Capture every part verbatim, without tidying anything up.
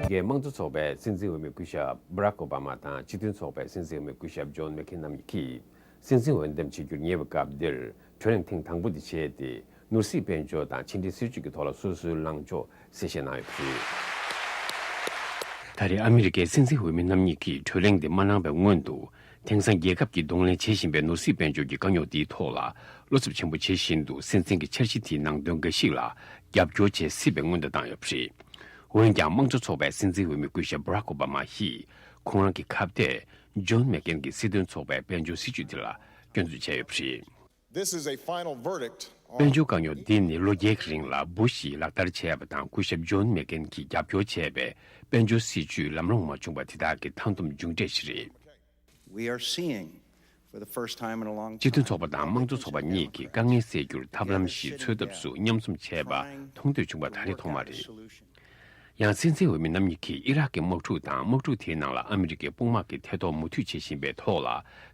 གའི་དམངས་གཙོ་ཚོགས་པའི་སྲིད་འཛིན་འོས་མི་སྐུ་ཞབས་Barack Obama་དང་སྤྱི་མཐུན་ཚོགས་པའི་སྲིད་འཛིན་འོས་མི་སྐུ་ཞབས་John McCain་རྣམ་གཉིས་ཀྱིས་སྲིད་འཛིན་འོས་འདེམས་བྱེད་རྒྱུར་ཉེ་བའི་སྐབས་འདིར་གྲོས་གླེང་ཐེངས་དང་པོ་དེ་བྱས་ཏེ། ནོར་སྲིད་དཔལ་འབྱོར་དང་ཕྱི་འབྲེལ་སྲིད་ཇུས་ཀྱི་ཐོག་ལ་སོ་སོའི་ལངས་ཕྱོགས་གསལ་བཤད་གནང་ཡོད་པ་རེད། ད་རེས་ཨ་མི་རི་ཀའི་སྲིད་འཛིན་འོས་མི་རྣམ་གཉིས་ཀྱིས་གྲོས་གླེང་འདི་མ་གནང་བའི་སྔོན་དུ། དེང་སང་རྒྱལ་ཁབ་ཀྱིས་གདོང་ལེན་བྱེད་བཞིན་པའི་ནོར་སྲིད་དཔལ་འབྱོར་གྱི་དཀའ་རྙོག་འདིའི་ཐོག་ལ། བློ་འཚབ་ཆེན་པོ་བྱེད་བཞིན་དུ་སྲིད་འཛིན་གྱི་འཆར་གཞི་དེའི་ནང་དོན་འགའ་ཞིག་ལ་རྒྱབ་སྐྱོར་བྱེད་སྲིད་པའི་སྔོན་བརྡ་བཏང་ཡོད་པ་རེད། འོན་ཀྱང་དམངས་གཙོ་ཚོགས་པའི་སྲིད་འཛིན་འོས་མི་སྐུ་ཞབས་Barack Obama་ཡིས་ཁོང་རང་གི་ཁ་གཏད་John McCain་གྱི་སྲིད་དོན་ཚོགས་པའི་དཔལ་འབྱོར་སྲིད་ཇུས་དེ་ལ་སྐྱོན་འཛུགས་བྱས་ཡོད་པ་རེད། This is a final verdict on དཔལ་འབྱོར་དཀའ་རྙོག་འདི་ནི་ལོ་བརྒྱད་ཀྱི་རིང་ལ་Bush་ཡིས་ལག་བསྟར་བྱས་པ་དང་སྐུ་ཞབས་John McCain་གྱིས་རྒྱབ་སྐྱོར་བྱས་པའི་དཔལ་འབྱོར་སྲིད་ཇུས་ལམ་ལྷོང་མ་བྱུང་བ་དེ་དག་གི་མཐའ་སྡོམ་མཇུག་འབྲས་ཤིག་རེད། We are seeing, for the first time in a long time, སྤྱི་མཐུན་ཚོགས་པ་དང་དམངས་གཙོ་ཚོགས་པ་གཉིས་ཀྱིས་དཀའ་ངལ་སེལ་རྒྱུར་ཐབས་ལམ་ཞིག་འཚོལ་ཐབས་སུ་མཉམ་འཛོམས་བྱས་པ་མཐོང་ཐོས་བྱུང་བ་ད་རེས་ཐོག་མ་རེད། ཡང་སྲིད་འཛིན་འོས་མི་རྣམ་གཉིས་ཀྱིས་ཨི་རག་གི་དམག་འཁྲུག་དང་དམག་འཁྲུག་དེའི་ནང་ལ་ཨ་མི་རི་ཀའི་དཔུང་དམག་གི་ཐེ་གཏོགས་མུ་མཐུད་བྱེད་བཞིན་པའི་ཐོག་ལ་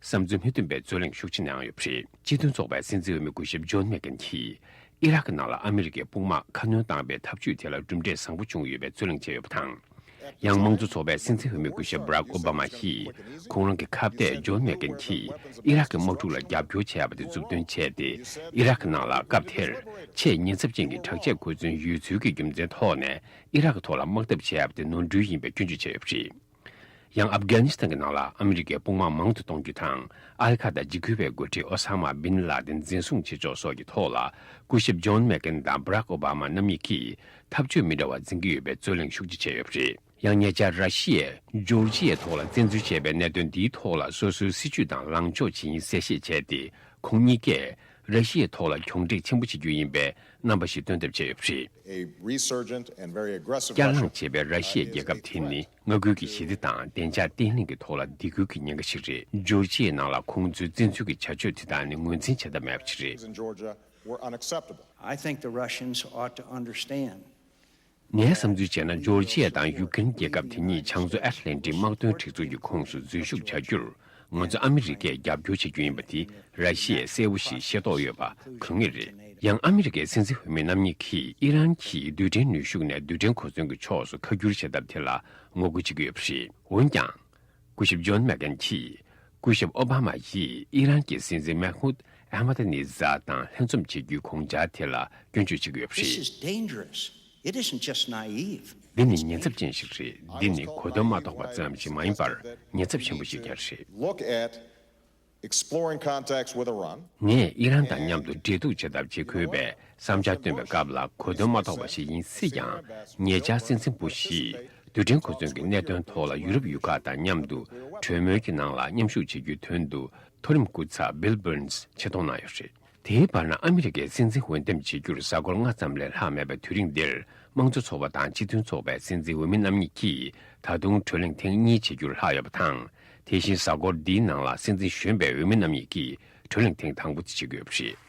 བསམ་ཚུལ་མི་མཐུན་པའི་རྩོད་གླེང་ཤུགས་ཆེ་གནང་ཡོད་པ་རེད། སྤྱི་མཐུན་ཚོགས་པའི་སྲིད་འཛིན་འོས་མི་སྐུ་ཞབས་John McCain་གྱིས་ཨི་རག་གི་ནང་ལ་ཨ་མི་རི་ཀའི་དཔུང་དམག་ཁ་སྣོན་བཏང་བའི་ཐབས་ཇུས་དེ་ལ་གྲུབ་འབྲས་བཟང་པོ་བྱུང་ཡོད་པའི་རྩོད་གླེང་བྱས་ཡོད་པ་དང་། ཡང་དམངས་གཙོ་ཚོགས་པའི་སྲིད་འཛིན་འོས་མི་སྐུ་ཞབས་Barack Obama་ཡིས་ཁོང་རང་གི་ཁ་གཏད་John McCain་གྱིས་ཨི་རག་གི་དམག་འཁྲུག་ལ་རྒྱབ་སྐྱོར་བྱས་པ་དེ་མཛུབ་སྟོན་བྱས་ཏེ། ཨི་རག་གི་ནང་ལ་སྐབས་དེར་ཆེས་ཉེན་ཚབས་ཅན་གྱི་དྲག་ཆས་གོ་མཚོན་ཡོད་ཚུལ་གྱི་རྒྱུ་མཚན་ཐོག་ནས་ཨི་རག་གི་ཐོག་ལ་དམག་འཐབ་བྱས་པ་དེ་ནོར་འཁྲུལ་ཡིན་པའི་སྐྱོན་བརྗོད་བྱས་ཡོད་པ་རེད། ཡང་ཨབ་གྷ་ནི་སི་ཐན་གྱི་ནང་ལ་ཨ་མི་རི་ཀའི་དཔུང་དམག་མང་དུ་གཏོང་རྒྱུ་དང་། ཨལ་ཁ་ད་འཇིགས་སྐུལ་བའི་འགོ་ཁྲིད་ཨོ་ས་མ་བིན་ལ་དིན་འཛིན་བཟུང་བྱེད་ཕྱོགས་སོགས་ཀྱི་ཐོག་ལ་སྐུ་ཞབས་ཇོན་མེག་ཀེན་དང་བྷ་རག་ཨོ་བྷ་མ་རྣམ་གཉིས་ཀྱིས་འཐབ་ཇུས་མི་འདྲ་བ་འཛིན་གྱི་ཡོད་པའི་རྩོད་གླེང་ཤུགས་ཆེ་བྱས་ཡོད་པ་རེད། ཡང་ཉེ་ཆར་ར་ཤི་ཡས་ཇོར་ཇི་ཡའི་ཐོག་ལ་བཙན་འཛུལ་བྱས་པའི་གནད་དོན་འདིའི་ཐོག་ལ་སོ་སོའི་སྲིད་ཇུས་དང་ལངས་ཕྱོགས་ཇི་ཡིན་གསལ་བཤད་བྱས་ཏེ། ཁོང་གཉིས་ཀས་ར་ཤི་ཡའི་ཐོག་ལ་གྱོང་མཁྲེགས་ཆེན་པོ་བྱེད་རྒྱུ་ཡིན་པའི་རྣམ་པ་ཞིག་སྟོན་ཐབས་བྱས་ཡོད་པ་རེད། A resurgent and very aggressive བསྐྱར་Russia ལངས་བྱས་པའི་ར་ཤི་ཡའི་རྒྱལ་ཁབ་དེ་ནི་མངའ་ཁུལ་གྱི་ཞི་བདེ་དང་བདེ་འཇགས་བརྟན་ལྷིང་གི་ཐོག་ལ་སྡིགས་སྐུལ་གྱི་ཉེན་ཁ་ཞིག་རེད། ཇོར་ཇི་ཡའི་ནང་ལ་ཁོང་ཚོའི་བཙན་འཛུལ་གྱི་བྱ་སྤྱོད་དེ་དག་ནི་ངོས་འཛིན་བྱེད་ཐབས་མེད་པ་ཞིག་རེད། In Georgia were unacceptable. I think the Russians ought to understand. ངའི་བསམ་ཚུལ་བྱས་ན་ཇོར་ཇི་ཡ་དང་ཡུ་ཀེ་རེན་རྒྱལ་ཁབ་དེ་གཉིས་བྱང་མཚོ་ཨེཊ་ལན་ཊིག་དམག་དོན་སྒྲིག་འཛུགས་ཀྱི་ཁོངས་སུ་འཛུལ་ཞུགས་བྱ་རྒྱུར་ང་ཚོ་ཨ་མི་རི་ཀས་རྒྱབ་སྐྱོར་བྱེད་རྒྱུ་ཡིན་པ་དེ་ར་ཤི་ཡས་གསལ་པོ་ཞིག་ཤེས་རྟོགས་ཡོད་པ་གང་ཡིན་རེད། ཡང་ཨ་མི་རི་ཀའི་སྲིད་འཛིན་འོས་མི་རྣམ་གཉིས་ཀྱིས་ཨི་རན་གྱིས་རྡུལ་ཕྲན་ནུས་ཤུགས་ནས་རྡུལ་ཕྲན་གོ་མཚོན་གྱི་ཕྱོགས་སུ་ཁ་བསྒྱུར་བྱེད་ཐབས་དེ་ལ་ངོ་རྒོལ་བྱེད་ཀྱི་ཡོད་པ་རེད། འོན་ཀྱང་། སྐུ་ཞབས་ཇོན་མེག་ཀེན་གྱིས་སྐུ་ཞབས་ཨོ་བྷ་མ་ཡིས་ཨི་རན་གྱི་སྲིད་འཛིན་མེ་ཧུད་ཨ་མ་ད་ནི་ཛ་དང་ལྷན་འཛོམས་བྱེད་རྒྱུའི་དགོངས་འཆར་དེ་ལ་སྐྱོན་བརྗོད་བྱེད་ཀྱི་ཡོད་པ་This རེད། Is dangerous. It isn't just naive. འདི་ནི་ཉེན་ཚབས་ཅན་ཞིག་རེད། འདི་ནི་གོ་དོན་མ་རྟོགས་པ་ཙམ་ཞིག་མ་ཡིན་པར་ཉེན་ཚབས་ཆེན་པོ་ཞིག་ཀྱང་རེད། Look at exploring contacts with Iran. ངས་ཨི་རན་དང་མཉམ་དུ་འབྲེལ་གཏུག་བྱེད་ཐབས་བྱེད་དགོས་པའི་བསམ་འཆར་བཏོན་པའི་སྐབས་ལ་གོ་དོན་མ་རྟོགས་པ་ཞིག་ཡིན་སྲིད་ཀྱང་། ཉེ་ཆར་སྲིད་འཛིན་བུ་ཤིས་རྡུལ་ཕྲན་གོ་མཚོན་གྱི་གནད་དོན་ཐོག་ལ་ཡུ་རོབ་ཡུལ་ཁག་དང་མཉམ་དུ་གྲོས་མོལ་གྱི་ནང་ལ་མཉམ་ཞུགས་བྱེད་རྒྱུའི་དོན་དུ་མཐོ་རིམ་སྐུ་ཚབ་Bill Burns་ཆེད་གཏོང་གནང་ཡོད་པ་རེད། དེའི་བར་ན་ཨ་མི་རི་ཀའི་སྲིད་འཛིན་འོས་འདེམས་བྱེད་རྒྱུར་གཟའ་འཁོར་ལྔ་ཙམ་ལས་ལྷག་མེད་པའི་དུས་རིང་འདིར་དམངས་གཙོ་ཚོགས་པ་དང་སྤྱི་མཐུན་ཚོགས་པའི་སྲིད་འཛིན་འོས་མི་རྣམ་གཉིས་ཀྱིས་ད་དུང་གྲོས་གླེང་ཐེངས་གཉིས་བྱེད་རྒྱུར་ལྷག་ཡོད་པ་དང་། དེ་བཞིན་གཟའ་འཁོར་འདིའི་ནང་ལ་སྲིད་འཛིན་གཞོན་པའི་འོས་མི་རྣམ་གཉིས་ཀྱིས་གྲོས་གླེང་ཐེངས་དང་པོ་དེ་བྱེད་ཀྱི་ཡོད་པ་རེད།